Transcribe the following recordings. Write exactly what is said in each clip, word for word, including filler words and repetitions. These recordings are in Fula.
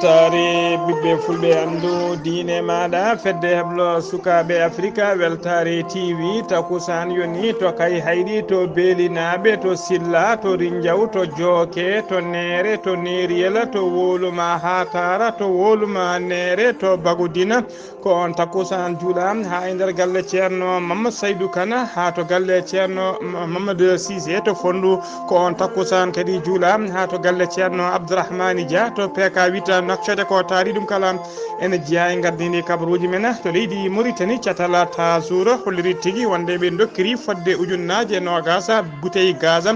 Weltaare ɓiɓɓe fulɓe, anndu diine maaɗa, fedde heblo sukaaɓe Afrika, Weltaare T V, takusaan yoni to Kayhayɗi, to Beelinaaɓe, to Silla, to Rinjaw, to Jooke, to Neere, to Neeriyel, to Woluma Haataara, to Woluma Neere, to Bagudina. Ko on takusaan juula haa e nder galle Ceerno Mamadou Saydou Kane, haa to galle Ceerno Ma-, Mamadou Cissé to Fonndu. Ko on takusaan kadi juula haa to galle Ceerno Abdourahmani Dia to P K Wita Nouakchott. Ko taari ɗum kala ene jeyaa e gardini kabaruuji men to leydi Mauritanie, catal Tazur holliri tigi wonde ɓe dokkiri fodde ujunnaaje noogas butey gaz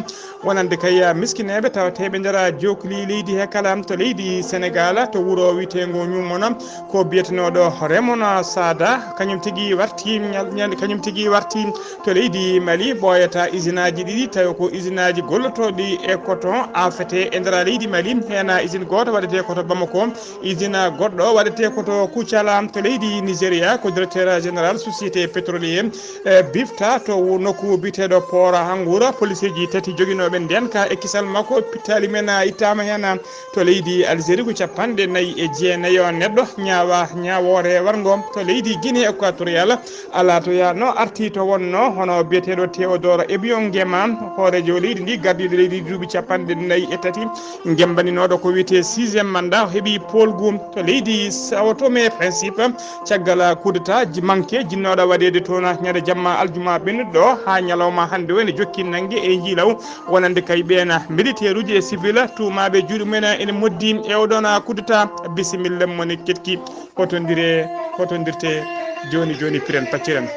wonande kay miskineeɓe tawateeɓe nder jookli leydi he kala. To leydi Senegal, to wuro wiyeteengo Ñummona, ko biyetenooɗo Remona Sada, kañum tigi warti ñal-, ñal-, kañum tigi warti to leydi Mali, ɓooyata isinaaji ɗiɗi, tawi ko isinaaji gollotooɗi e coton afete e nder leydi Mali. Heen isin gooto waɗetee ko to Bamako, isin goɗɗo waɗetee ko to Kucala. To leydi Nigeria, ko directeur général société pétrolier, e, bifta to wu-, nokku biyeteeɗo Port Hangoura. Poliseeji tati joginooɓe ndeen ka e kisal makko, pittaali men ittaama heen. To leydi Algérie, ko capanɗe nayi e jeenayo neɗɗo ñaawa ñaawoore warngo. To leydi Guinée équatoriale, alaa to yaano, arti to wonno, hono biyeteeɗo Théodore Obiang Nguema, hooreejo leydi ndi, gardiiɗo leydi duuɓi capanɗe nayi e tati, ngembaninooɗo ko wiyetee sixième mandat, o heɓi poolgu. To leydi Sao Tome et Principe, caggal coup d'État ji-, manque jinnooɗo waɗeede toon ñande jamma aljuma ɓennuɗo haa ñalawma hannde o, ene jokki nannge e njiilaw wonande kay ɓeen militeeruuji e civil tuumaaɓe juuɗe mumen ene moddi e oɗoon coup d'État. Bisimilla mon e keɗki, hotondire, hotondirte jooni jooni, piren pacciren.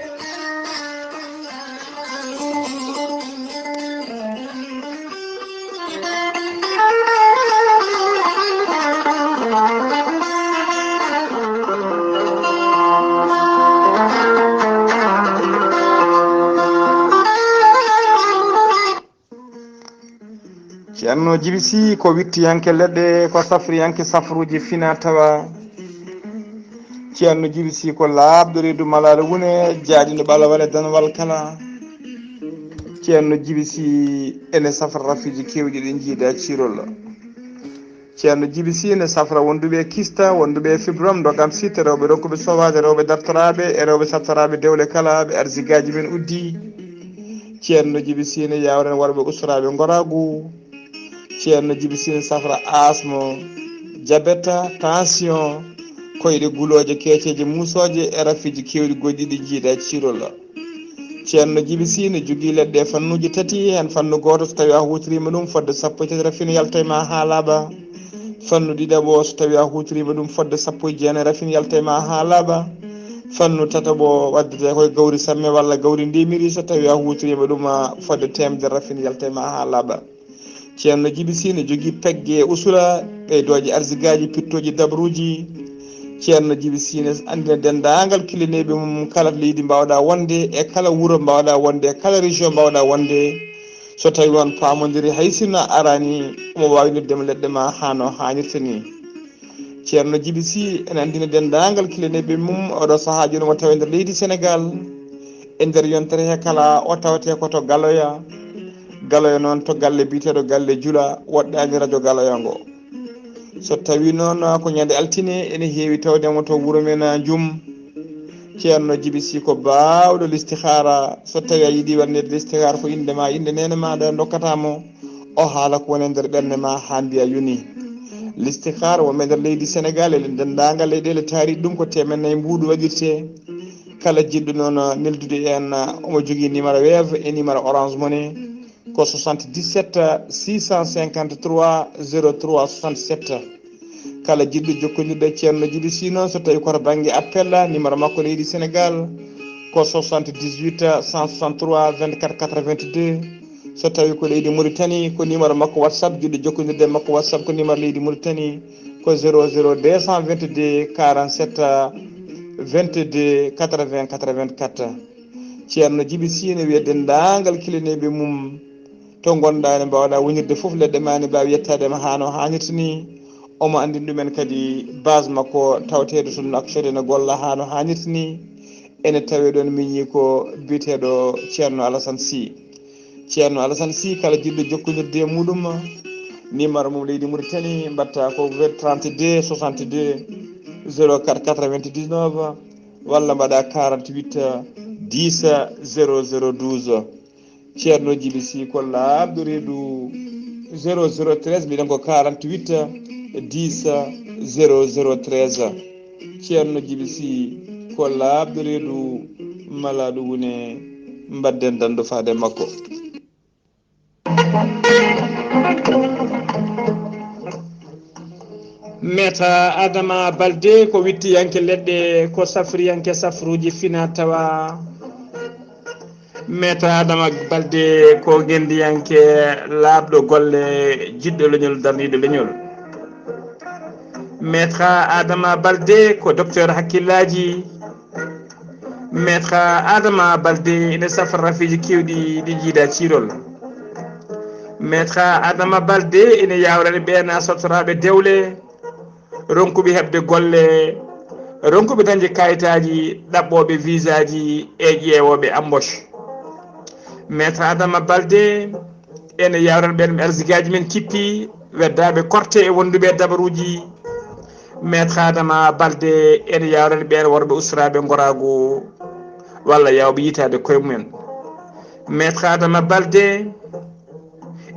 Ceerno Jibi Si ko wittiyanke leɗɗe, ko safriyanke safruuji fina tawa. Ceerno Jibi Si ko laaɓɗo reedu malaalo wune, jaaɗiiɗo ɓalawal e danwal kala. Ceerno Jibi Si ene safra rafiiji keewɗi ɗi njiida ciirol. Ceerno Jibi Si ene safra wonduɓe e kista, wonduɓe e fibrom, ndogam site, rewɓe ronkuɓe sowaade, rewɓe dartoraaɓe e rewɓe sattoraaɓe dewle kala, ɓe arsigaaji men uddi. Ceerno Jibi Si ene yawren warɓe ustoraaɓe ngoraagu. Ceerno Jibi Si ene safra asmo, jabeta, tension, koyɗe gulooje, keeceeje, muusooje e rafiiji keewɗi goɗɗi ɗi njiida ciirol. Ceerno Jibi Si ne jogii leɗɗe e fannuuji tati, heen fannu gooto, so tawii a huutoriima ɗum, fodde sappo e tati rafin yalta e ma haa laaɓa. Fannu ɗiɗaɓo, so tawii a huutoriima ɗum, fodde sappo e jeenayi rafin yalta e ma haa laaɓa. Fannu tataɓo waddetee ko e gawri samme walla gawri ndemiri, so tawii a huutoriima ɗum, a, fodde teemedere rafin yalta e ma haa laaɓa. Ceerno Jibi Si ne jogii pegge e usula, ɓeydooje arsigaaji, pittooji dabruuji. Ceerno Jibi Si ne anndina denndaangal kilineeɓe mum kala to leydi mbaawɗaa wonde, e kala wuro mbaawɗaa wonde, e kala région mbaawɗaa wonde. So tawii on paamondiri, hay sinno a araani, omo waawi noddude ma leɗɗe ma haa no haanirta ni. Ceerno Jibi Si ene anndina denndaangal kilineeɓe mum, oɗo sahaa jooni omo tawa e nder leydi Senegaal. E nder yontere he kala, o tawetee ko to Galoya. Galoya noon to galle biyeteeɗo Galle Jula, woɗɗaani rajo Galoya ngo. So tawii noon ko ñande altine, ene heewi tawde mo to wuro men Njum. Ceerno Jibi Si ko baawɗo listihaara. So tawii a yiɗi waɗneede listihaara, ko innde ma, innde neene maaɗa ndokkata mo, o haala ko woni e nder ɓernde ma haa mbiya yoni. Listihaara wonɓe nder leydi Senegaal e denndaangal leyɗeele taariiɗe ɗum ko teemedde nayi mbuuɗu waɗirtee. Kala jiɗɗo noon neldude en, omo jogii numéro Wave e numéro Orange Money, ko soixante-dix-sept six cent cinquante-trois zéro trois soixante-sept. Kala jiɗɗo jokkondirde e Ceerno Jibi Si noon, so tawii ko to bannge appel, numéro makko leydi Senegaal ko soixante-dix-huit cent soixante-trois vingt-quatre quatre-vingt-deux. So tawii ko leydi Mauritanie, ko numéro makko WhatsApp, jiɗɗo jokkondirde e makko WhatsApp ko numéro leydi Mauritanie ko zéro zéro deux cent vingt-deux quarante-sept vingt-deux quatre-vingts quatre-vingt-quatre. Ceerno Jibi Si ne wiya denndaangal kilineeɓe mum to ngonɗaa, ne mbaawɗaa wonirde fof, leɗɗe ma ne mbaawi yettaade ma haa no haanirta ni. Omo anndini ɗumen kadi base makko tawateeɗo toon Nouakchott, ene golla haa no haanirta ni. Ene tawee ɗoon miñi ko biyeteeɗo Ceerno Alassane Sy. Ceerno Alassane Sy, kala jiɗɗo jokkondirde e muɗum, Numéro mum leydi Mauritanie, mbaɗta ko trente-deux soixante-deux zéro quatre quatre-vingt-dix-neuf, walla mbaɗa quarante-huit dix zéro zéro douze. Ceerno Jibi Sy ko laaɓɗo reedu zéro zéro treize, mbiɗen ko quarante-huit dix zéro zéro treize. Ceerno Jibi Sy ko laaɓɗo reedu, malaaɗo wune, mbadden danndo faade makko. Maître Adama Balde ko wittiyanke leɗɗe, ko safriyanke safruuji fina tawa. Maître Adama Balde ko ngenndiyanke laaɓɗo golle, jiɗɗo leñol, darniiɗo leñol. Maître Adama Balde ko docteur hakkillaaji. Maître Adama Balde ene safra rafiiji keewɗi ɗi jiida ciirol. Maître Adama Balde ene yawrani ɓeen sottoraaɓe dewle, ronkuɓe heɓde golle, ronkuɓe dañde kayitaaji, ɗaɓɓooɓe visaaji e ƴeewooɓe embauche. Maître Adama Balde ene yawrani ɓeen arsigaaji men kippi, weddaaɓe korte e wonduɓe e dabaruuji. Maître Adama Balde ene yawrani ɓeen worɓe usraaɓe ngoraagu walla yawɓe yitaade koye mumen. Maître Adama Balde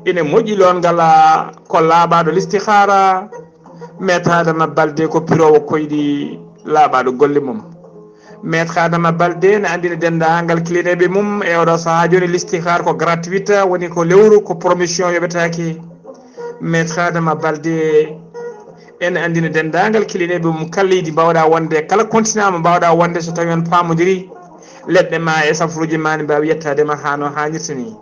ene moƴƴi loon ngala ko laaɓaaɗo listihaara. Maître Adama Balde ko piroowo koyɗi, laaɓaaɗo golle mum. Maître Adama Balde ne anndina denndaangal kilineeɓe mum e oɗo sahaa jooni, listihaar ko gratuite, woni ko lewru, ko promotion yoɓetaake. Maître Adama Balde ene anndina denndaangal kilineeɓe mum kala leydi mbaawɗa wonde, kala continent mo mbaawɗa wonde, so tawi on paamodiri, leɗɗe ma e safruuji ma ne mbaawi yettaade ma haa no haanirta ni.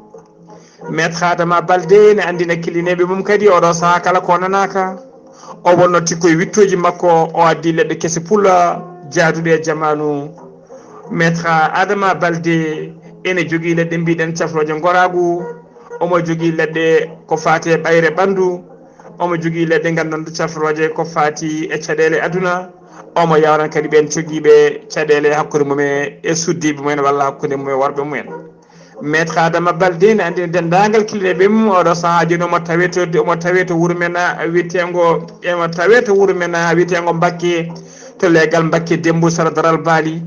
Maître Adama Balde ne anndina kilineeɓe mum kadi oɗo sahaa kala ko nanaaka. O wonno tikkoye wittooji makko, o addi leɗɗe kese pula jaaduɗe e jamaanu. Maître Adama Balde ene jogii leɗɗe mbiɗen cafrooje ngoraagu. Omo jogii leɗɗe ko faati e ɓayre ɓanndu. Omo jogii leɗɗe nganndanɗe cafrooje ko faati e caɗeele aduna. Omo yawran kadi ɓeen cogiiɓe caɗeele hakkunde mumen e suddiiɓe mumen walla hakkunde mumen worɓe mumen. Maître Adama Balde ne anndina denndaangal kilineeɓe mum oɗo sahaa jooni omo tawee to, omo tawee to wuro men wiyeteengo, omo tawee to wuro men wiyeteengo Mbakke, to leegal Mbakke Demmbu, sara Daral Baali.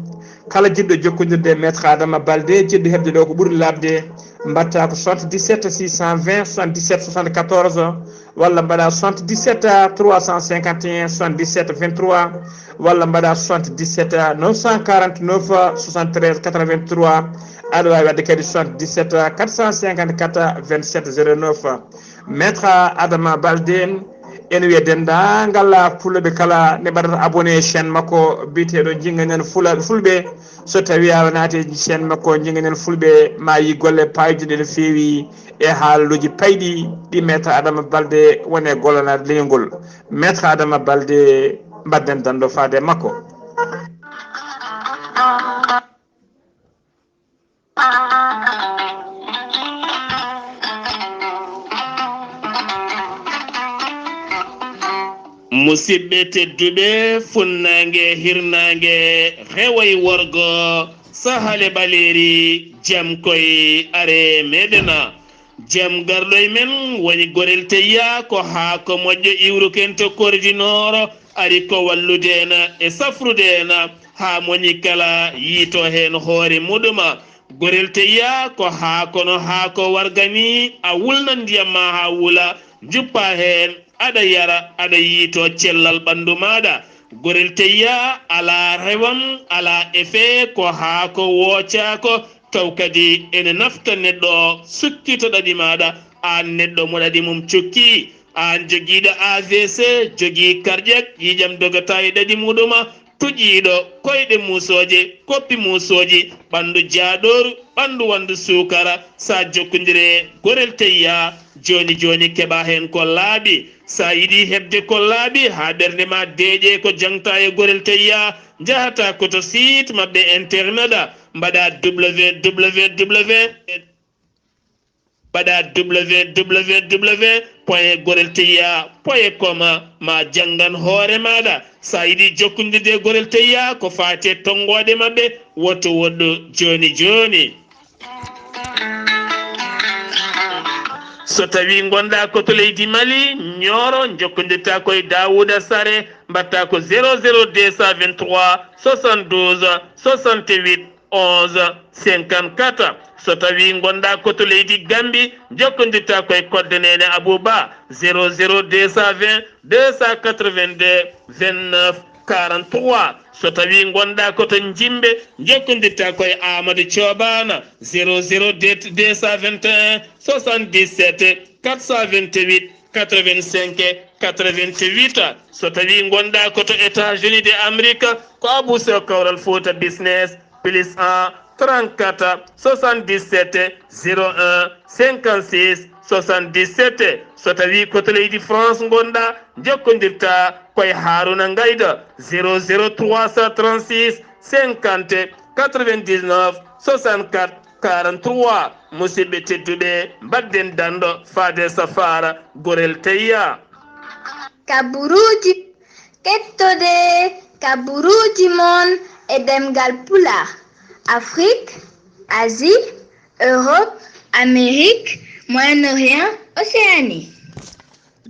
Kala jiɗɗo jokkondirde e Maître Adama Balde, jiɗɗo heɓde ɗo ko ɓuri laaɓde, mbaɗta ko soixante-dix-sept six cent vingt soixante-dix-sept soixante-quatorze, walla mbaɗa soixante-dix-sept trois cent cinquante et un soixante-dix-sept vingt-trois, walla mbaɗa soixante-dix-sept neuf cent quarante-neuf soixante-treize quatre-vingt-trois. Aɗa waawi waɗde kadi soixante-dix-sept quatre cent cinquante-quatre vingt-sept zéro neuf. Maître Adama Balde ene wiya denndaangal Fulɓe kala ne mbaɗata abonné e chaîne makko biyeteeɗo Jinnga Ñan Fula-, Fulɓe. So tawii a naati e chaîne makko Jinnga Ñan Fulɓe, ma yi golle paayɗe no feewi e haaluuji payɗi ɗi Maître Adama Balde woni e gollanaade leñol ngol. Maître Adama Balde, mbaɗden danndo faade e makko. Musidɓe tedduɓe, funnaange, hirnaange, rewo e worgo, sahale ɓaleeri, jam koy, are meɗena. Jam garɗo e men woni Gorel Teyya, ko haa ko moƴƴo iwruken to Kordi Nooro, ari ko wallude en e safrude en, haa moni kala yiito heen hoore muɗuma. Gorel Teyya ko haa kono haa ko warga ni, a wulnan ndiyam ma haa wula, njuppa heen, aɗa yara, aɗa yiito cellal ɓanndu maaɗa. Gorel Teyya alaa rewam, alaa effet, ko haa ko woocaako, taw kadi ene nafta neɗɗo, sukkita ɗaɗi maaɗa, aan neɗɗo mo ɗaɗi mum cukki, aan jogiiɗo A V C, jogii cardiaque, ƴiiƴam dogata e ɗaɗi muɗuma, tuƴiiɗo, koyɗe muusooje, koppi muusooji, ɓanndu jaaɗooru, ɓanndu wanndu suukara, sa jokkondire Gorel Teyya, jooni jooni keɓa heen ko laaɓi. Sa yiɗi heɓde ko laaɓi haa ɓernde ma deeƴe ko jaŋta e Gorel Teyya, njahata ko to site maɓɓe internet, mbaɗa W W W, mbaɗa W W W point gorel teyya point com, ma janngan hoore maaɗa. Sa yiɗi jokkondirde e Gorel Teyya ko faati e tonngooɗe maɓɓe, woto woɗɗu jooni jooni. So tawii ngonɗaa ko to leydi Mali, Nioro, njokkondirtaa ko e Daouda Sare, mbaɗtaa ko zéro zéro deux cent vingt-trois soixante-douze soixante-huit onze cinquante-quatre. So tawii ngonɗaa ko to leydi Gambi, njokkondirtaa ko e Kodde Neene Abouba, zéro zéro deux cent vingt deux cent quatre-vingt-deux vingt-neuf quarante-trois. So tawii ngonɗaa ko to Njimbe, njokkondirtaa ko e Amadou Thioban, zéro zéro deux cent vingt et un soixante-dix-sept quatre cent vingt-huit quatre-vingt-cinq quatre-vingt-huit. So tawii ngonɗaa ko to États-Unis de Amérique, ko Abou Sow Kawral Fouta Business, plus un trente-quatre soixante-dix-sept zéro un cinquante-six soixante-dix-sept. So tawii ko to leydi France ngonɗaa, njokkondirtaa ko e Haruna Ngayda, zéro zéro trois cent trente-six cinquante quatre-vingt-dix-neuf soixante-quatre quarante-trois. Musidɓe tedduɓe, mbaɗden danɗo faade safaara Gorel Teyya. Kaburuuji, kettode kaburuuji mon e ɗemngal Pulaar, Afrique, Asie, Europe, Amérique, Moyen-Orient, Océanie.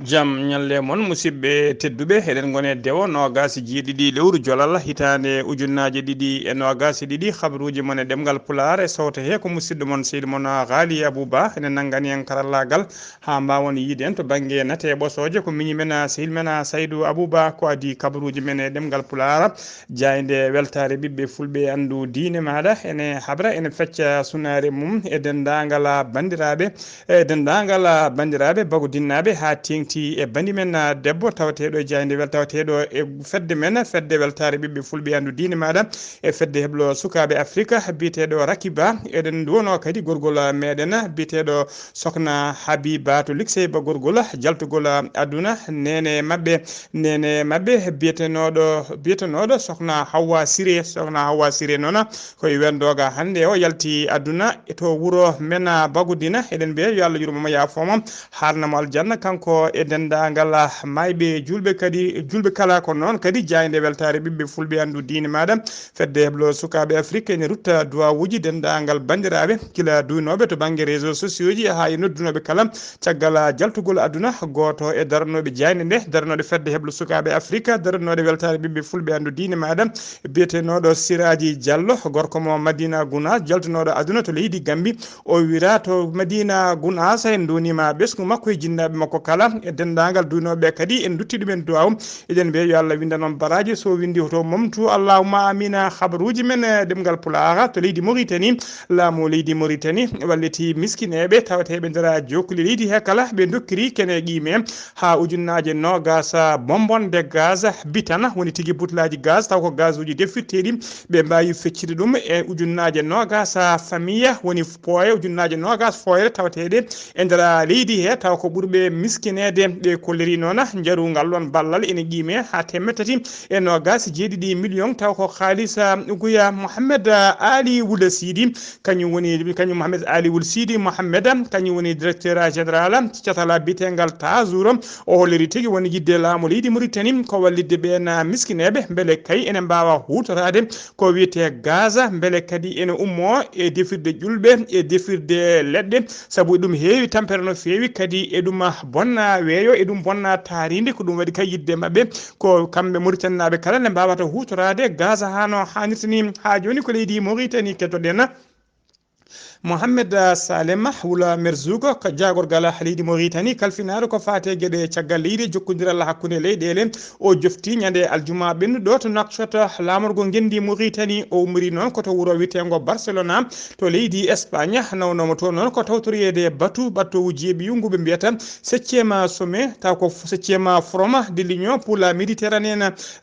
Jam ñalle mon, musidɓe tedduɓe. Eɗen ngoni e dewo noogaas e jeeɗiɗi lewru Jolal, hitaande ujunnaaje ɗiɗi e noogaas e ɗiɗi. Habruuji mon e ɗemngal Pulaar e sowto he ko musidɗo mon, seydi mon Ghali Abouba. Ene nanngani en karallaagal haa mbaawon yiide en to bannge nate e ɓosooje. Ko miñi men, sehil men, Saydou Abouba, ko adii kabaruuji men e ɗemngal Pulaar. Jaaynde weltaare ɓiɓɓe Fulɓe, anndu diine maaɗa, ene habra, ene fecca sunaare mum e denndaangal banndiraaɓe, e denndaangal banndiraaɓe bagodinnaaɓe, haa teeŋti e banndi men debbo tawateeɗo e jaaynde wel-, tawateeɗo e fedde men, fedde weltaare ɓiɓɓe Fulɓe, anndu diine maaɗa, e fedde heblo sukaaɓe Afrika, biyeteeɗo Rakiba. Eɗen nduwonoo kadi gorgol meɗen biyeteeɗo Sokna Habiba to Luxembourg, gorgol jaltugol aduna, neene maɓɓe, neene maɓɓe biyetenooɗo, biyetenooɗo Sokna Hawa Siré. Sokna Hawa Siré noon ko e wendooga hannde o yalti aduna to wuro men Bagodina. Eɗen mbiya yo Allah yurmo mo, yaafo mo, haalna mo aljanna, kanko e denndaangal maayɓe juulɓe kadi, juulɓe kala. Ko noon kadi jaaynde weltaare ɓiɓɓe Fulɓe, anndu diine maaɗa, fedde heblo sukaaɓe Afrique ene rutta duwawuuji denndaangal banndiraaɓe, gila duynooɓe to bannge réseaux sociaux ji haa e noddunooɓe kala. Caggal jaltugol aduna, gooto e daranooɓe jaaynde nde, daranooɗo fedde heblo sukaaɓe Afrique, daranooɗo weltaare ɓiɓɓe Fulɓe, anndu diine maaɗa, biyetenooɗo Siraaji Jallo, gorko mo Madina Gunaas, jaltunooɗo aduna to leydi Gambi. O wira to Madina Gunaas, en nduwniima ɓesngu makko e jinnaaɓe makko kala, e denndaangal duynooɓe kadi, en ndutti ɗumen duwaaw. Eɗen mbiya yo Allah windan on baraaji, so winndi hoto momtu, allahumma amina. Habaruuji men, eh, ɗemngal Pulaar to leydi Mauritanie, laamu leydi Mauritanie walliti miskineeɓe tawateeɓe nder jokkuli leydi he kala, ɓe ndokkiri kene qiime haa ujunnaaje noogaas bonbon de gaz bitana, woni tigi butelaaji gaz, taw ko gazuuji defirteeɗi, ɓe mbaawi feccitde ɗum e ujunnaaje noogaas famiya, woni pooye, ujunnaaje noogaas fooyre tawateeɗe e nder leydi he, taw ko ɓurɓe miskineede. Ɓe kolliri noon njaru ngal ɗoon ballal ene qiime haa teemedde tati e noogaas e jeeɗiɗi million, taw ko haalisa. Guya Mohamed Ali Wula Sidi, kañum woni, kañum Mohamed Ali Wul Sidi Mohamed, kañum woni directeur général catal biyeteengal Tazour. O holliri tigi woni yiɗde laamu leydi Mauritanie ko wallitde ɓeen miskineeɓe, mbele kay ene mbaawa huutoraade ko wiyetee gaz, mbele kadi ene ummoo e defirde ƴulɓe, e defirde leɗɗe, sabu eɗum heewi tampere no feewi, kadi eɗum bonna weeyo, eɗum bonna taariindi. Ko ɗum waɗi kay yiɗde maɓɓe, ko kamɓe Mauritanie naaɓe kala nde mbaawata huutoraade gaz haa no haanirta ni. Haa jooni ko leydi Mauritanie kettoɗen. Mohamed Salem Wula Merzouga, ko jaagorgal leydi Mauritanie kalfinaaɗo ko faati e geɗe caggal leydi e jokkondiral hakkunde leyɗeele. O jofti ñande aljuma ɓennuɗo to Nouakchott, laamorgo ngenndi Mauritanie. O ummori noon ko to wuro wiyeteengo Barcelona to leydi Espagne. Nawnooma toon noon ko tawtoreede batu, ɓattowu jeeɓiyu ngu ɓe mbiyata septième sommet, taw ko septième forum de l'Union pour la Méditerranée.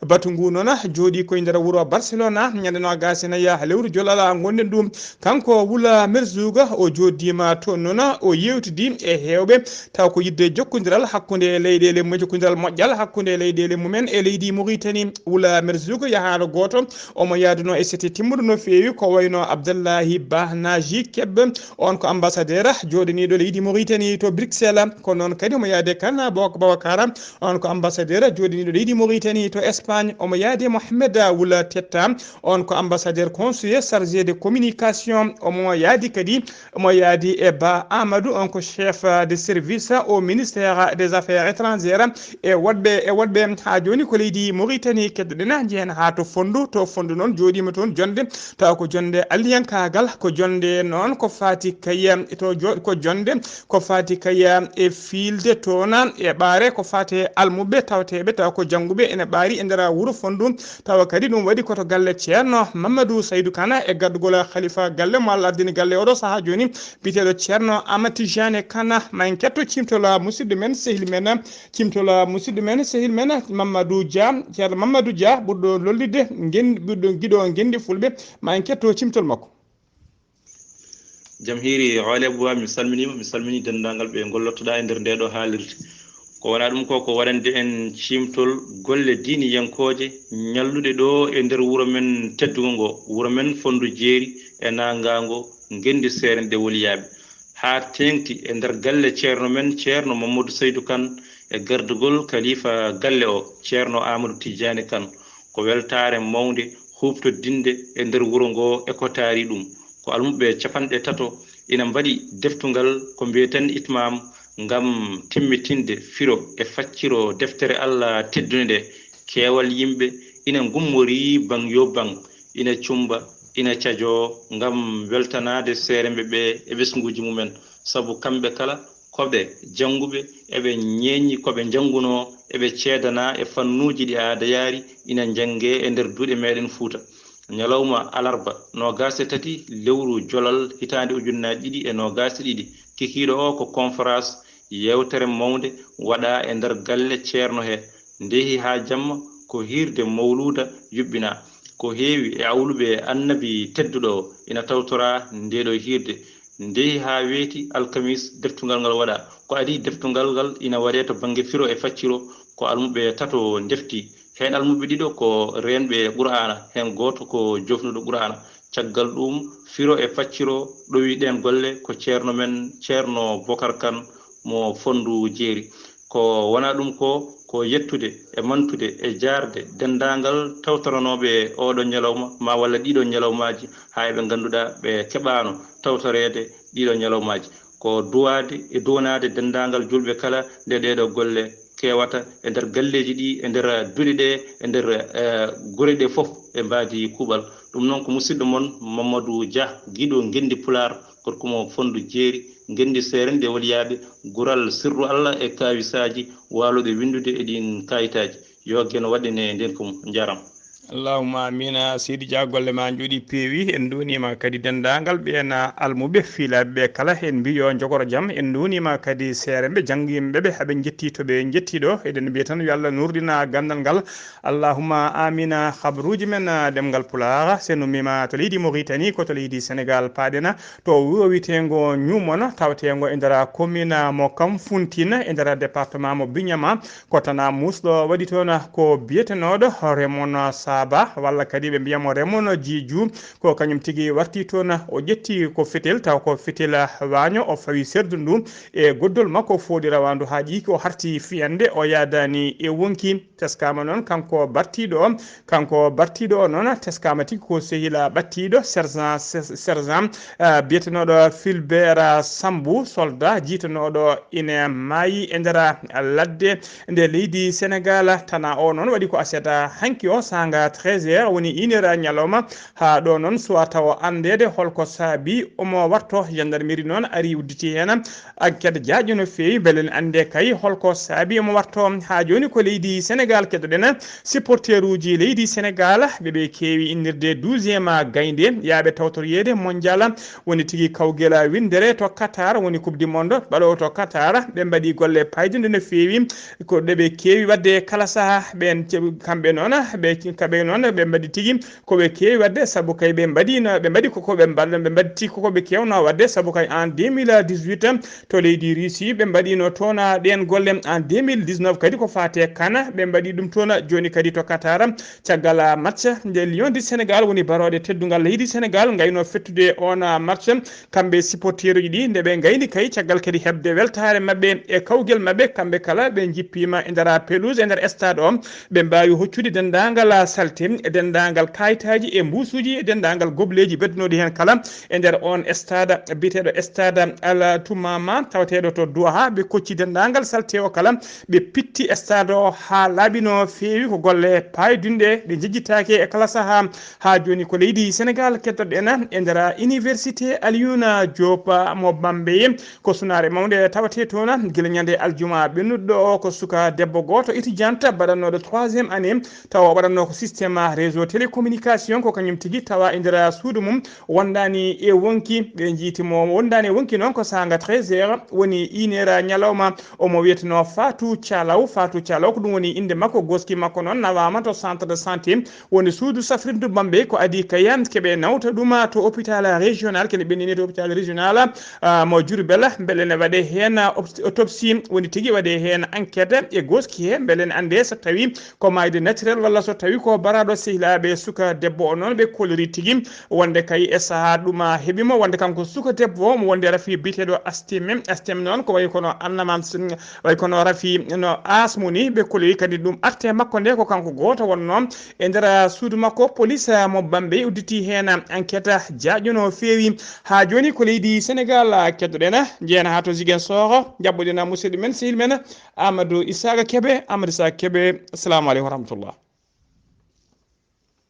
Batu ngu noon jooɗii koye nder wuro Barcelona ñande noogaas e nayi lewru Jolal ngonɗen ɗum. Kanko Wula Merzouga, o jooɗiima toon noon, o yeewtidi e heewɓe, taw ko yiɗde jokkondiral hakkunde leyɗeele mum, jokkondiral moƴƴal hakkunde leyɗeele mumen e leydi Mauritanie. Wula Merzouga, yahaano gooto, omo yahdunoo e sete timmuɗo no feewi, ko wayno Abdallahi Bah Naji Keb, on ko ambassadeur jooɗaniiɗo leydi Mauritanie to Bruxelles. Ko noon kadi omo yahde Kana Bok Bawakara, on ko ambassadeur jooɗaniiɗo leydi Mauritanie to Espagne. Omo yahde Mohamed Wula Tetta, on ko ambassadeur conseiller chargé de communication. Omo Yaadi kadi, omo yaadi e Ba Amadou, on ko chef de service au ministère des affaires étrangères. E woɗɓe, e woɗɓe haa jooni ko leydi Mauritanie keddoɗen, njehen haa to Fonndu. To Fonndu noon jooɗiima toon jonnde, tawa ko jonnde alliyankaagal, ko jonnde noon ko faati kay, to jo-, ko jonnde ko faati kay e fiilde toon e ɓaare ko faati e almuɓɓe tawteeɓe, tawa ko jannguɓe ene ɓaari e nder wuro Fonndu. Tawa kadi ɗum waɗi ko to galle Ceerno Mamadou Saydou Kane e gardugol khalifa galle mo Allah ardini galle oɗo sahaa jooni, biyeteeɗo Ceerno Amadou Tidiane Kane. Ma en ketto cimtol musidɗo men, sehil men, cimtol musidɗo men, sehil men Mamadou Dia, Ceerno Mamadou Dia, ɓurɗo lollidde ngen-, ɓurɗo giɗo ngenndi fulɓe. Ma en ketto cimtol makko. Jam hiiri, Haali Abouba, mi salminiima, mi salminii denndaangal ɓe ngollottoɗaa e nder ndee ɗoo haalirde. Ko wonaa ɗum ko, ko waɗande en ciimtol golle diiniyankooje ñalluɗe ɗoo e nder wuro men teddungo ngo, wuro men Fonndu Jeeri e naangaango ngenndi seerenɗe woliyaaɓe. Haa teeŋti e nder galle ceerno men, Ceerno Mamadou Saydou Kane, e gardugol kalifa galle o, Ceerno Amadou Tidiane Kane. Ko weltaare mawnde huuɓtodinnde e nder wuro ngo e ko taari ɗum. Ko almuɓɓe capanɗe tato ina mbaɗi deftungal ko mbiyeten itmaam ngam timmitinde firo e facciro deftere Allah teddunde nde. Keewal yimɓe ina ngummorii baŋ yoo baŋ, ina cummba, ina cajoo ngam weltanaade seeremɓe ɓe e ɓesnguuji mumen, sabu kamɓe kala ko ɓe jannguɓe, eɓe ñeeñi ko ɓe njanngunoo, eɓe ceedanaa e fannuuji ɗi aada yaari, ina njanngee e nder duɗe meɗen Fuuta. Ñalawma alarba noogaas e tati lewru jolal hitaande ujunnaaji ɗiɗi e noogaas e ɗiɗi, kikiiɗo o ko conférence, yeewtere mawnde waɗaa e nder galle ceerno he, ndehi haa jamma ko hiirde mawluuda yuɓɓinaa. Ko heewi e awluɓe annabi tedduɗo o ina tawtoraa ndee ɗoo hiirde. Ndehi haa weeti alkamis deftungal ngal waɗaa. Ko adii deftungal ngal ina waɗee to bannge firo e facciro, ko almuɓɓe tato ndefti. Heen almuɓɓe ɗiɗo ko reenɓe Qur'aana, heen gooto ko joofnuɗo Qur'aana. Caggal ɗuum, firo e facciro ɗowi ɗeen golle ko ceerno men, Ceerno Bokar Kan mo Fonndu Jeeri. Ko wonaa ɗum ko, ko yettude e mantude e jaarde denndaangal tawtoranooɓe ooɗoo ñalawma maa walla ɗiiɗoo ñalawmaaji haa e ɓe ngannduɗaa ɓe keɓaano tawtoreede ɗiiɗoo ñalawmaaji. Ko duwaade e duwanaade denndaangal juulɓe kala nde ɗeeɗoo golle kewata e nder galleeji ɗi, e nder duɗe ɗe, e nder gure ɗe fof ɓe mbaadi kuuɓal. Ɗum noon ko musidɗo mon Mamadou Dia, giɗo ngenndi Pulaar, gorko mo Fonndu Jeeri, ngenndi seerenɗe woliyaaɓe, gural sirru Allah e kaawisaaji waalooɓe winndude e ɗiin kaayitaaji. Yo Geno waɗɗine ndeenka mum. Njaaraama. Allahumma amiin. Seydi Dia, golle ma njooɗi peewi. En nduuniima kadi denndaangal ɓeen almuɓe fiilaaɓe ɓe kala, en mbi yo njogoro jam. En nduuniima kadi seeremɓe jannginɓe ɓe, haɓe njetti to ɓe njetti ɗo. Eɗen mbiya tan yo Allah nuurɗina ganndal ngal. Allahumma amiin. Habruuji men ɗemngal Pulaar, so en ummiima to leydi Mauritanie, ko to leydi Senegaal paaɗen, to wuro wiyeteengo Ñuumon, taweteengo e nder commune mo Kamfuntin, e nder département mo Bignama. Ko tan muusɗo waɗi toon ko biyetenooɗo Remon Saba, walla kadi ɓe mbiya mo Remon Jiju. Ko kañum tigi warti toon, o ƴetti ko fetel, taw ko fetel waaño, o fawi serdu ndu e goddol makko fooɗi rawaandu haa ƴiiki, o harti fiyande, o yaadaani e wonki. Teskaama noon kanko bartiiɗo o, kanko bartiiɗo o noon teskaama tigi ko sehila ɓattiiɗo, sergent, sergent, eh, biyetenooɗo Filbert Sambou, soldat jiitanooɗo ine maayi e nder ladde nde leydi Senegaal. Tana o noon waɗi ko aset hanki o, saanga treize heures, woni une heure ñalawma, haa ɗo noon suwaa tawa anndeede holko saabi omo warto. Gendarmerie noon ari udditi heen enquête jaaƴo no feewi, mbele en annde kay holko saabi omo warto. Haa jooni ko leydi Senegaal keɗoɗen. Supporteruuji leydi Senegaal, ɓe ɓe keewi innirde douzième gaynde yaaɓe tawtoroyeede mondial, woni tigi kawgel winndere to Qatar, woni coupe du monde baɗoowo to Qatar. Ɓe mbaɗi golle paayɗinɗe no feewi, ko ɗe ɓe keewi waɗde kala saha. Ɓeen ce-, kamɓe noon, ɓe, kamɓe noon ɓe mbaɗi tigi ko ɓe keewi waɗde, sabu kay ɓe mbaɗino, ɓe mbaɗi koko ɓe mbaɗ-, ɓe mbaɗti koko ɓe keewno waɗde, sabu kay en deux mille dix-huit to leydi Russie ɓe mbaɗino toon ɗeen golle, en deux mille dix-neuf kadi ko faate Kana ɓe mbaɗi ɗum toon, jooni kadi to Qatar. Caggal match nde Lion du Sénégal woni barooɗe teddungal leydi Senegaal ngayno fettude oon match, kamɓe supporteruuji ɗi nde ɓe ngayni kay caggal kadi heɓde weltaare maɓɓe e kawgel maɓɓe, kamɓe kala ɓe njippiima e nder pelouse, e nder stade o, ɓe mbaawi hoccude denndaangal salte, e denndaangal kaayitaaji e mbuusuuji e denndaangal gobleeji beddunooɗi heen kala e nder oon stade biyeteeɗo stade Al Tumama tawateeɗo to Doha. Ɓe kocci denndaangal salte o kala, ɓe pitti stade o haa laaɓi no feewi. Ko golle paydunɗe, ɗe njejjitaake e kala sahaa. Haa jooni ko leydi Senegaal kettoɗen e nder Université Alioune Diop mo Bambey. Ko sunaare mawnde tawatee toon gila ñande aljuma ɓennuɗo o. Ko suka debbo gooto étudiante baɗannooɗo troisième année, tawa o waɗatnoo ko système réseau télécommunication, ko kañum tigi tawa e nder suudu mum wondaani e wonki. Ɓe njiiti mo wondaani e wonki noon ko saanga treize heures, woni une heure ñalawma. Omo wiyeteno Fatou Thialaw. Fatou Thialaw ko ɗum woni innde makko. Gooski makko noon nawaama to centre de santé, woni suudu safrirdu Bambey. Ko adii kay keɓe nawta ɗum to hôpital régional, kene ɓennini to hôpital régional, ah, mo Diourbel, mbele ne waɗe heen op-, autopsie, woni tigi waɗe heen enquête e gooski he, mbele ne annde so tawi ko maayde naturel walla so tawi ko baraaɗo sehilaaɓe suka debbo o. Noon ɓe kolori tigi wonde kay e sahaa ɗum, ah, heɓi mo, wonde kanko suka debbo o mo wonde rafi biyeteeɗo astime. Astime noon ko wayi kono annamam, wayi kono rafi no asmu ni. Ɓe kolori kadi ɗum arte makko nde ko kanko gooto wonno e nder suudu makko. Police, ah, mo Bambey udditi heen enquête jaaƴo no feewi. Haa jooni ko leydi Senegaal, ah, keddoɗen, ah, njeyen haa to Ziguinchor, njaɓɓoɗen, ah, musidɗo men, sehil men, Amadou Isaka Kebe. Amadou Isaka Kebe, assalamu aleykum wa rahmatullah.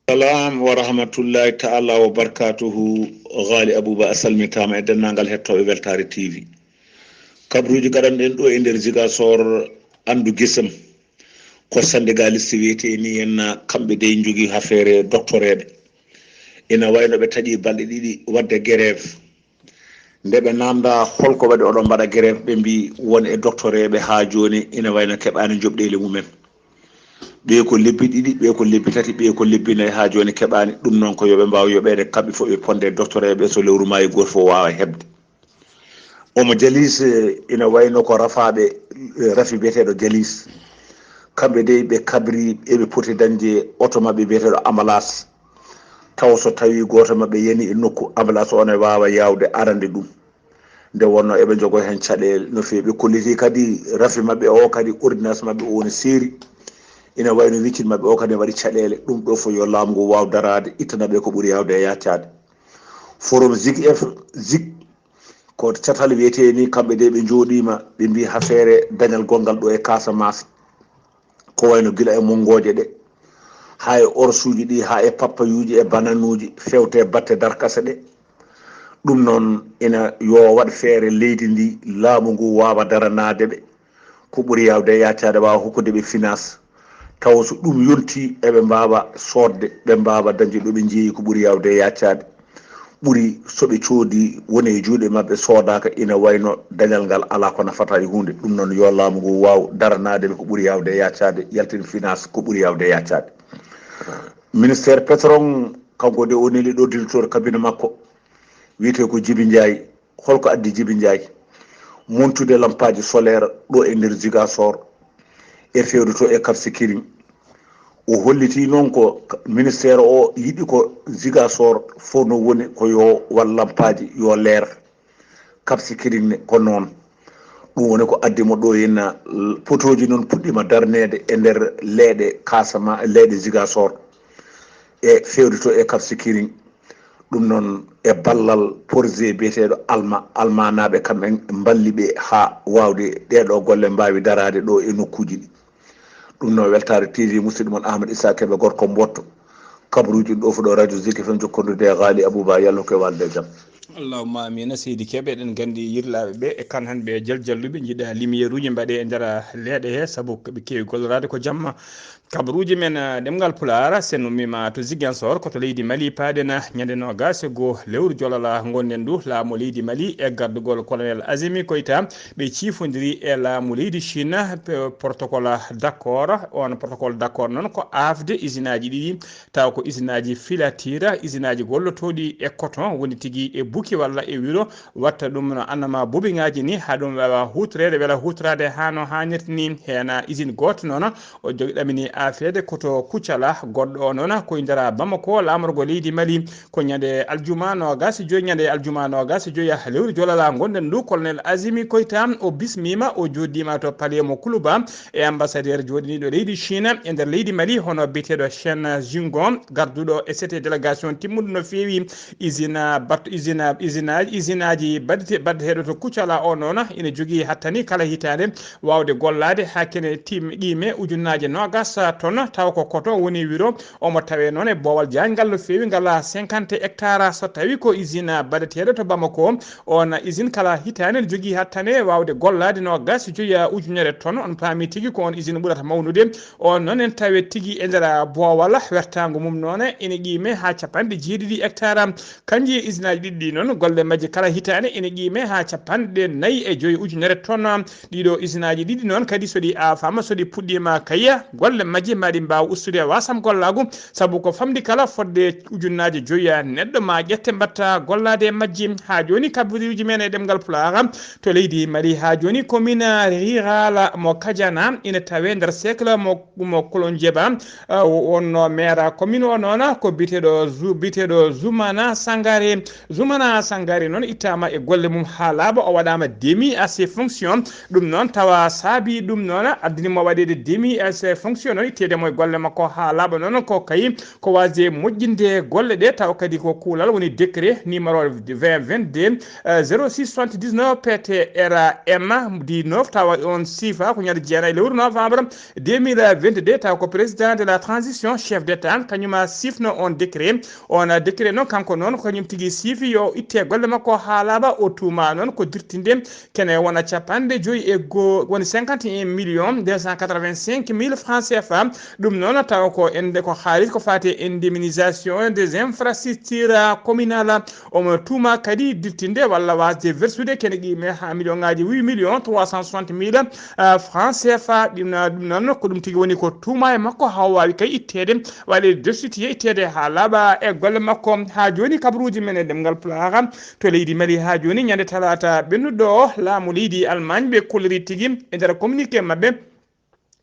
Salam wa rahmatullahi ta'ala wa barakatuhu. Ghali Abouba, a salmitaama e denndaangal hettooɓe Weltaare T V. Kabruuji gaɗanɗen ɗo e nder Ziguinchor, anndu gisem. Ko syndicaliste wiyetee ni en, kamɓe dey njogii affaire doctoreeɓe. Ina wayno ɓe taƴi balɗe ɗiɗi waɗde grève. Nde ɓe naamnda holko waɗi oɗon mbaɗa grève, ɓe mbi won e doctoreeɓe haa jooni ina wayno keɓaani joɓɗeele mumen. Ɓee ko lebbi ɗiɗi, ɓee ko lebbi tati, ɓee ko lebbi nayi, haa jooni keɓaani. Ɗum noon ko yo ɓe mbaaw yoɓeede kamɓe fof ɓe ponde doctoreeɓe, so lewru maayi gooto fof waawa heɓde. Omo jalis, eh, ina wayno ko rafaaɓe, eh, rafi biyeteeɗo jalis. Kamɓe dey ɓe kabri eɓe poti dañde oto maɓɓe biyeteeɗo ambalaas. Taw so tawi gooto maɓɓe yani e nokku, ambalaas o ne waawa yaawde arande ɗum. Nde wonno eɓe njogoo heen caɗeele no feewi. Ɓe kolliti kadi rafi maɓɓe o, kadi ordonnance maɓɓe o ne seeri. Ina wayno weccit maɓɓe o kadi waɗi caɗeele. Ɗum ɗo fof yo laamu ngu waaw daraade, ittana ɓe ko ɓuri yaawde e yaccaade. Forum Zig F, Zig, ko catal wiyetee ni, kamɓe de ɓe njooɗiima, ɓe mbi affaire dañal gonngal ɗo e Casamance. Ko wayno gila e mongooje ɗe, haa e orsuuji ɗi, haa e pappayuuji e bananuuji, fewte batte darkase ɗe. Ɗum noon ina yo waɗ feere leydi ndi, laamu ngu waawa daranaade ɓe. Ko ɓuri yaawde e yaccaade, waawa hokkude ɓe finance. Tawa so ɗum yontii, eɓe mbaawa soodde, ɓe mbaawa dañde ɗo ɓe njeeyi ko ɓuri yaawde e yaccaade. Ɓuri so ɓe coodi woni e juuɗe maɓɓe, soodaaka, ina wayno dañal ngal alaa ko nafata e huunde. Ɗum noon yo laamu ngu waaw daranaade ɓe ko ɓuri yaawde e yaccaade, yaltin finance ko ɓuri yaawde e yaccaade. Ministère pétrole, kanko de o neli ɗo directeur cabinet makko, wiyetee ko Jibi Njaay. Holko addi Jibi Njaay montude lampaaji solaire ɗo e nder Ziguinchor e fewde to e Cap Skirring? O holliti noon ko ministère o yiɗi ko Ziguinchor fof no woni ko yo waɗ lampaaji, yo leer. Cap Skirring ne ko noon. Ɗum woni ko addi mo ɗo henna. Potooji noon puɗɗiima darneede e nder leeɗe Kasama, leeɗe Ziguinchor e fewde to e Cap Skirring. Ɗum noon e ballal projet biyeteeɗo Alma, Almanaaɓe kamɓe mballi ɓe haa waawde ɗeeɗo golle mbaawi daraade ɗo e nokkuuji ɗi. Ɗum noon Weltaare T V, musidɗo mon Ahmad Issa Kebe, gorko Mbotto. Kabaruuji ɗo fof ɗo Radio Zik F M jokkondude e Ghali Abouba, yalla ko e walde e jam. Allahumma amina. Seydi Kebe, eɗen nganndi yirlaaɓe ɓe e kan han ɓe jaljalluɓe, njiɗa lumière uji mbaɗe e nder leeɗe he, sabu ɓe keewi golloraade ko jamma. Kabaruuji men, eh, ɗemngal Pulaar, sen ummiima to Ziguinchor, ko to leydi Mali paaɗen, eh, ñande noogaas e goo lewru jolala ngonɗen ndu. Laamu leydi Mali e gardugol Colonel Azimi Koita, ɓe ciifondiri e laamu leydi Chine, pe-, protocole d'accord. On protocole d'accord noon ko aafde isinaaji ɗiɗi, tawa ko isinaaji filature, isinaaji gollotooɗi e coton, woni tigi e buki walla e wiro, watta ɗum no annama bubiŋaaji ni, haa ɗum waawa huutoreede, wela huutoraade haa no haanirta ni. Heen usine gooto noon, o jogi ɗamini afeede koto Kucala, goɗɗo o noon ko indara Bamako, laamorgo leydi Mali. Ko ñande aljuma noogas e joyi, ñande aljuma noogas e joyi lewru jolala ngonɗen ndu, Colonel Azimi Koita o bismiima, o jooɗiima to palais mo Kuluba e ambassadeur jooɗiniiɗo leydi Chine e nder leydi Mali, hono biyeteeɗo Chen Jingon, garduɗo e sete délégation timmuɗo no feewi. Usine bat-, usine, usine, usineaji baɗete-, baɗeteeɗo to Kucala o noon ina jogii hattani kala hitaande waawde gollaade haa kene tim-, qiime ujunnaaje noogas tonnes, tawa ko koto woni wiro. Omo tawee noon e boowal jaayngal no feewi, ngal cinquante hectares. So tawii ko usine baɗeteeɗo to Bamako, oon usine kala hitaande ne jogii hattane waawde gollaade noogas e joyi ujunere tonnes. On paami tigi ko oon usine ɓurata mawnude. Oon noon en tawee tigi e nder boowal, wertaango mum noon ene qiime haa capanɗe jeeɗiɗi hectares. Kanji usineaji ɗiɗi ɗi noon, golle majji kala hitaande ene qiime haa capanɗe nayi e joyi ujunere tonnes. Ɗiɗo usineaji ɗiɗi noon kadi, so ɗi aafaama, so ɗi puɗɗiima kayya, golle majji ma ɗi mbaaw ustude wasam gollaagu, sabu ko famɗi kala fodde ujunnaaje joyi neɗɗo ma ƴette mbaɗta gollaade e majji. Haa jooni kabaruuji men e ɗemngal Pulaar to leydi Mali, haa jooni commune rurale mo Kajana ina tawee nder cercle mo, mo Kolonjeba. Ah, o-, wonno maire commune o noon ko biyeteeɗo Zu-, biyeteeɗo Zumana Sangare. Zumana Sangare noon ittaama e golle mum haa laaɓa, o waɗaama démis à ses fonctions. Ɗum noon tawa saabi ɗum noon addani mo waɗeede démis à ses fonctions, noon itteede mo e golle makko haa laaɓa noon ko kay ko waasde moƴƴinde golle ɗe, tawa kadi ko kuulal woni décret numéro vingt vingt-deux, euh, zéro six soixante-dix-neuf P T R M dix-neuf, tawa on siifa ko ñande jeenayi lewru novembre deux mille vingt-deux, tawa ko président de la transition, chef d'État, kañum a siifno on décret. On décret noon, kanko noon, ko kañum tigi siifi yo itte golle makko haa laaɓa. O tuuma noon ko dirtinde kene wona capanɗe joyi e goo, woni cinquante et un millions deux cent quatre-vingt-cinq mille francs C F A. Ɗum noon tawa ko ende ko haalis ko faati e indemnisation des infrastructures communales. Omo tuuma kadi dirtinde walla waasde versude kene qiime haa million ngaaji huit millions trois cent soixante mille, euh, francs C F A. Ɗum na-, ɗum noon ko ɗum tigi woni ko tuuma e makko, haa o waawi kay itteede, waɗe destitué, itteede haa laaɓa e golle makko. Haa jooni kabaruuji men e ɗemngal Pulaar to leydi Mali haa jooni, ñande talaata ɓennuɗo o, laamu leydi Allemagne ɓe kolliri tigi e nder communiqué maɓɓe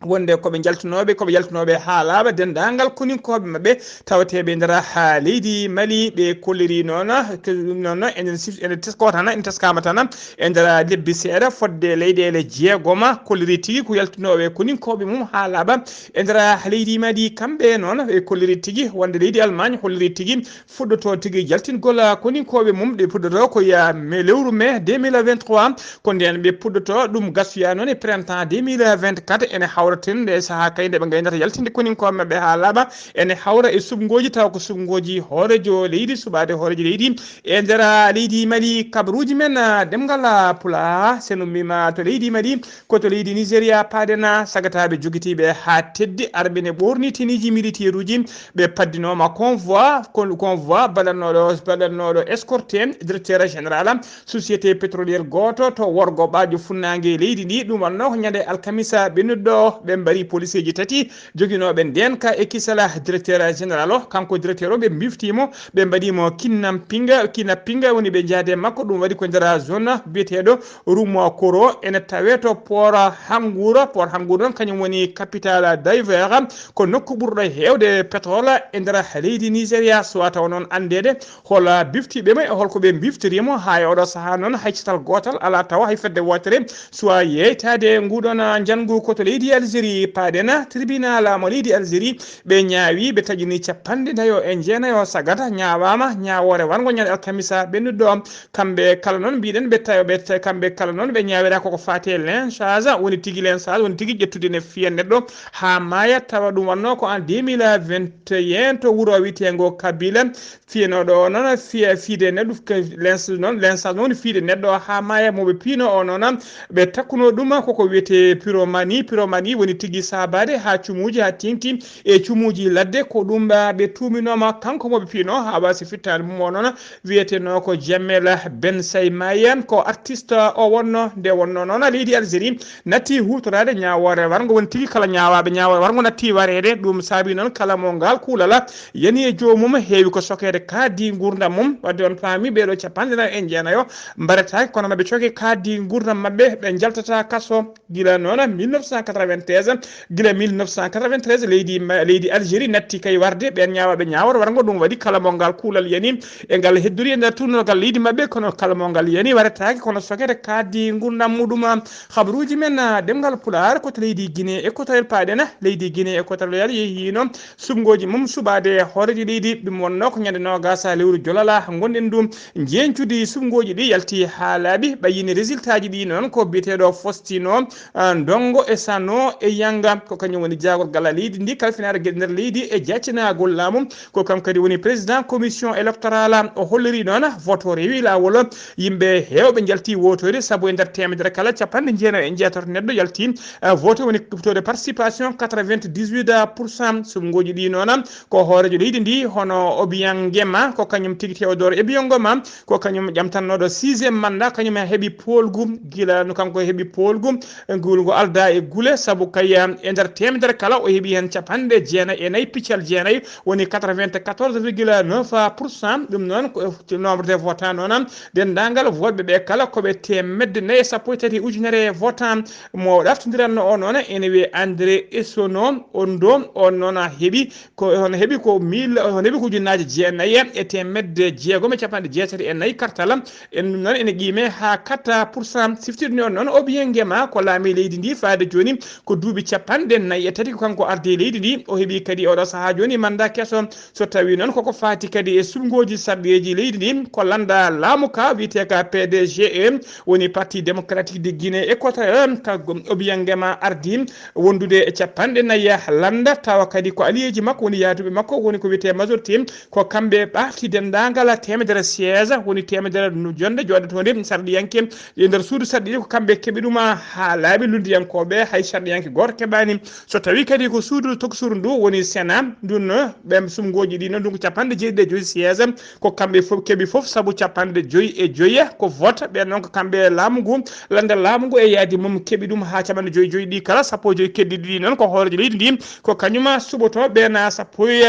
wonde ko ɓe njaltunooɓe, ko ɓe yaltunooɓe haa laaɓa denndaangal koninkooɓe maɓɓe tawateeɓe e nder, haa leydi Mali. Ɓe kolliri noon, ko ɗum noon, enen sif-, enen teskoo tan, en teskaama tan e nder lebbi seeɗa, fodde leyɗeele jeegoma kolliri tigi ko yaltunooɓe koninkooɓe mum haa laaɓa e nder leydi Mali. Kamɓe noon, ɓe kolliri tigi wonde leydi Allemagne holliri tigi fuɗɗoto tigi jaltingol koninkooɓe mum, ɗe puɗɗoto ko ya me lewru mai deux mille vingt-trois, ko ndeen ɓe puɗɗoto. Ɗum gasuya noon e printemps deux mille vingt-quatre, ene hawra tan nde sahaa kay nde ɓe ngaynata yaltinde koninkooɓe maɓɓe haa laaɓa, ene hawra e suɓngooji, tawa ko suɓngooji hooreejo leydi, suɓaade hooreejo leydi e nder leydi Mali. Kabaruuji men, ah, ɗemngal, ah, Pulaar, so en ummiima to leydi Mali, ko to leydi Nigeria paaɗen, sagataaɓe jogitiiɓe haa teddi arɓe ne ɓoorni tenue ji militaire uji, ɓe paddinooma convoi, kon-, convoi baɗannooɗo, baɗannooɗo escorté directeur général société pétrolière gooto to worgo ɓaajo funnaange leydi ndi. Ɗum wonnoo ko ñande alkamisa ɓennuɗo, ɓe mbari policeeji tati joginooɓe ndeenka e kisal directeur général o. Kanko directeur o, ɓe mbiftii mo, ɓe mbaɗii mo kidnapping, kidnapping woni ɓe njaade makko. Ɗum waɗi ko nder zone biyeteeɗo Rumuokoro, ene tawee to Port Harcourt. Port Harcourt noon, kañum woni capitale d'Ivoire, ko nokku ɓurɗo heewde pétrole e nder leydi Nigeria. So a tawa noon anndeede hol biftiiɓe mo e holko ɓe mbiftori mo, haa e oɗo sahaa noon hay catal gootal alaa, tawa hay fedde wootere suwaa yeeytaade. Nguɗon njanngu ko to leydi Algérie paaɗen. Tribunal mo leydi Algérie, ɓe ñaawi, ɓe taƴini capanɗe nayo e jeenayo sagataaɓe ñaawaama ñaawoore warngo ñande alkamisa ɓennuɗo. Kamɓe kala noon mbiɗen ɓe tawi, ɓe ta-, kamɓe kala noon ɓe ñaawira koko faati e lynchage, woni tigi lynchage, woni tigi ƴettude ne fiya neɗɗo haa maaya, tawa ɗum wonnoo ko en deux mille vingt et un to wuro wiyeteengo Kabila. Fiyanooɗo o noon fiya, fiide neɗɗo, ke-, lens noon, lens noon fiide neɗɗo o haa maaya, mo ɓe piino o noon, ɓe takkuno ɗum koko wiyetee pyromanie. Pyromanie woni tigi saabaade haa cumuuji, haa tiiŋti e cumuuji ladde. Ko ɗum, ah, ɓe tuuminooma kanko mo ɓe piino haa waasi fittaandu mum o noon, wiyetenoo ko Jamel Ben Saymayan, ko artiste o wonnoo. Nde wonnoo noon, leydi Algérie natti huutoraade ñaawoore warngo, woni tigi kala ñaawaaɓe ñaawoore warngo natti wareede. Ɗum saabi noon kala mo ngaal kuulal yani e joomum, heewi ko sokeede kaadi nguurndam mum. Wadde on paami ɓeeɗo capanɗe nayo e jeenayo mbaretaake, kono maɓe coke kaadi nguurndam maɓɓe, ɓe njaltata kaso gila noon mille neuf cent quatre-vingt-un. quatre-vingt-treize. Gila mille neuf cent quatre-vingt-treize, leydi ma-, leydi Algérie natti kay warde ɓeen ñaawaaɓe ñaawor warngo. Ɗum waɗi kala mo ngal kuulal yani e ngal heddori e nder tuunorgal leydi maɓɓe, kono kala mo ngal yani waretaake kono sokere kaadi ngurndan muɗum. Habaruuji men, ah, ɗemngal Pulaar ko to leydi Guinée Équatorial paaɗen. Leydi Guinée Équatorial yehiino suɓngooji mum suɓaade hooreejo leydi. Ɗum wonnoo ko ñande noogaas lewru Jolala ngonɗen ɗum. Njeñcudi suɓngooji ɗi yalti haa laaɓi, ɓayyini résultat ji ɗi noon ko biyeteeɗo Faustino, ah, Ndongo e Sano e Yanga. Ko kañum woni jaagorgal leydi ndi kalfinaare geɗe nder leydi e jaaccinaagol laamu. Ko kam kadi woni président commission électorale. O holliri noon vote o rewi laawol. Yimɓe heewɓe njalti wootoyde, sabu e nder teemedere kala capanɗe jeenayi e jeetato neɗɗo yalti, eh, vote woni taux de participation quatre-vingt-dix-huit pour cent. Suɓngooji ɗi noon ko hooreejo leydi ndi hono Obiang Nguema, ko kañum tigi Théodore Obiang Nguema, ko kañum ƴamtannooɗo sixième mandat, kañum heɓi poolgu gila no kanko heɓi poolgu. Ngulngu aldaa e gule, sabu kay, e nder teemedere kala, o heɓi heen capanɗe jeenayi e nayi piccal jeenayi, woni quatre-vingt-quatorze virgule neuf pour cent. Ɗum noon, ko nombre de votants noon, denndaangal woɗɓe ɓe kala, ko ɓe teemedde nayi e sappo e tati ujunere votant. Mo ɗaftondiranno o noon, ene wiyee André Essono Ondo, on noon heɓi ko, hono heɓi ko mille, hono heɓi ko ujunnaaje jeenayi e teemedde jeegom e capanɗe jeetati e nayi kartal. En ɗum noon ene qiimee haa quatre pour cent. Siftirde on noon, Obiang Nguema ko laamii leydi ndi faade jooni ko duuɓi capanɗe nayi e tati ko kanko ardi leydi ndi. O heɓi kadi oɗo sahaa jooni mandat keso. So tawii noon koko faati kadi e suɓngooji sarɗiyeeji leydi ndi, ko lannda laamu ka wiyetee ka P D G E, woni Parti Démocratique de Guinée Équatoriale, ka Obiang Nguema ardi wondude e capanɗe nayi lannda, tawa kadi ko aliyeeji makko woni yaaduɓe makko, woni ko wiyetee majorité, ko kamɓe ɓaafti denndaangal teemedere siège, woni teemedere no jonde jooɗotoonde sarɗiyanke e nder suudu sarɗiyanke, ko kamɓe keɓi ɗum haa laaɓi. Lunndiyankooɓe, hay sarɗiyanke gooto keɓaani. So tawii kadi ko suudu tokosuru ndu woni Sénat, ndun ɓen suɓngooji ɗi noon, ɗum ko capanɗe jeeɗiɗi e joyi siège, ko kamɓe fof keɓi fof sabu capanɗe joyi e joyi ko vote. Ɓen noon ko kamɓe laamu ngu, lannda laamu ngu e yaadi mum keɓi ɗum haa capanɗe joyi joyi ɗi kala. Sappo e joyi keddiiɗi ɗi noon ko hooreejo leydi ndi, ko kañum suɓotoo ɓeen sappo e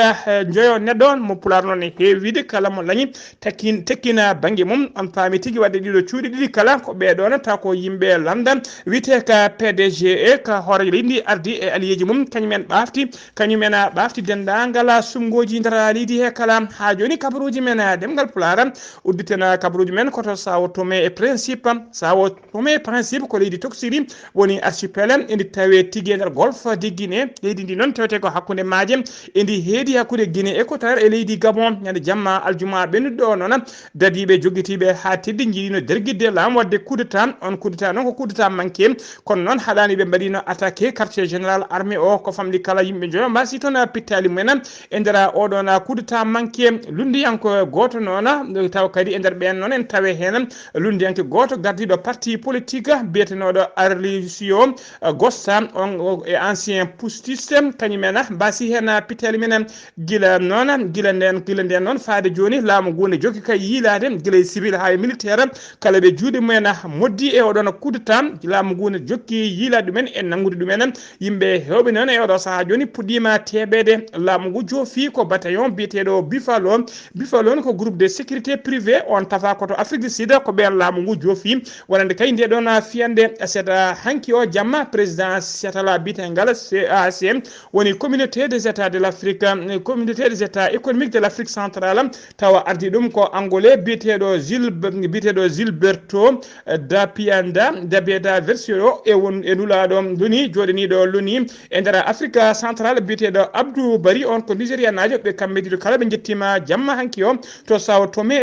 joyo neɗɗo. Mo Pulaar noon e heewiide kala mo lañi tekkin-, tekkina bannge mum. On paami tigi waɗde ɗiɗo cuuɗi ɗiɗi kala ko ɓee ɗoon taw ko yimɓe lannda wiyetee ka P D G E, ka hooreejo leydi ndi ardi e aliyeeji mum, kañum en ɓaafti, kañum en ɓaafti denndaangal suɓngooji nder leydi he kala. Haa jooni kabaruuji men ɗemngal Pulaar udditena kabaruuji men ko to Sao Tome e Principe. Sao Tome e Principe ko leydi tokosiri, woni archipel, endi tawee tigi e nder Golfe de Guinée. Leydi ndi noon tawetee ko hakkunde maaje, endi heedi hakkunde Guinée Équatoriale e leydi Gabon. Ñande jamma aljuma ɓennuɗo o noon, dadiiɓe joggitiiɓe haa teddi njiɗino dergidde laamu waɗde coup d'État. On coup d'État noon ko coup d'État manqué, kono noon haɗaani ɓe mbaɗino attaqué quartier général armée o, ko famɗi kala yimɓe njoyo mbaasi toon pittaali mumen e nder oɗon coup d'État manqué. Lunndiyanko gooto noon, tawa kadi e nder ɓeen noon en tawe heen lunndiyanke gooto gardiiɗo parti politique biyetenooɗo Arlisio Gosta, on o e ancien putschiste, kañum en mbaasi heen pittaali mumen. Gila noon, gila ndeen, gila ndeen noon faade jooni, laamu ngu ne jokki kay yiilaade, gila e civil haa e militaire, kala ɓe juuɗe mumen moddi e oɗon coup d'État. Laamu ngu ne jokki yiilaade ɗumen e nanngude ɗumen. Yimɓe heewɓe noon e oɗo sahaa jooni puɗɗiima teeɓeede. Laamu ngu joofi ko bataillon biyeteeɗo Buffalo. Buffalo ko groupe de sécurité privé, on tafa ko to Afrique du Sud, ko ɓeen laamu ngu joofi. Wonande kay nde ɗoon fiyande, seta hanki o jamma, président setala biyetengal C A C, woni Communauté des États de l'Afrique, euh, Communauté des États économiques de l'Afrique centrale, tawa ardi ɗum ko Angolais biyeteeɗo Gil-, biyeteeɗo Gilberto, euh, da Pianda, da Beda Versio, e won, e nulaaɗo loni, jooɗaniiɗo loni e nder Afrique centrale biyeteeɗo Abdou Bari, on ko Nigérianaajo. Ɓe kamɓe ɗiɗo kala ɓe njettiima jamma hanki o to Sao Tome.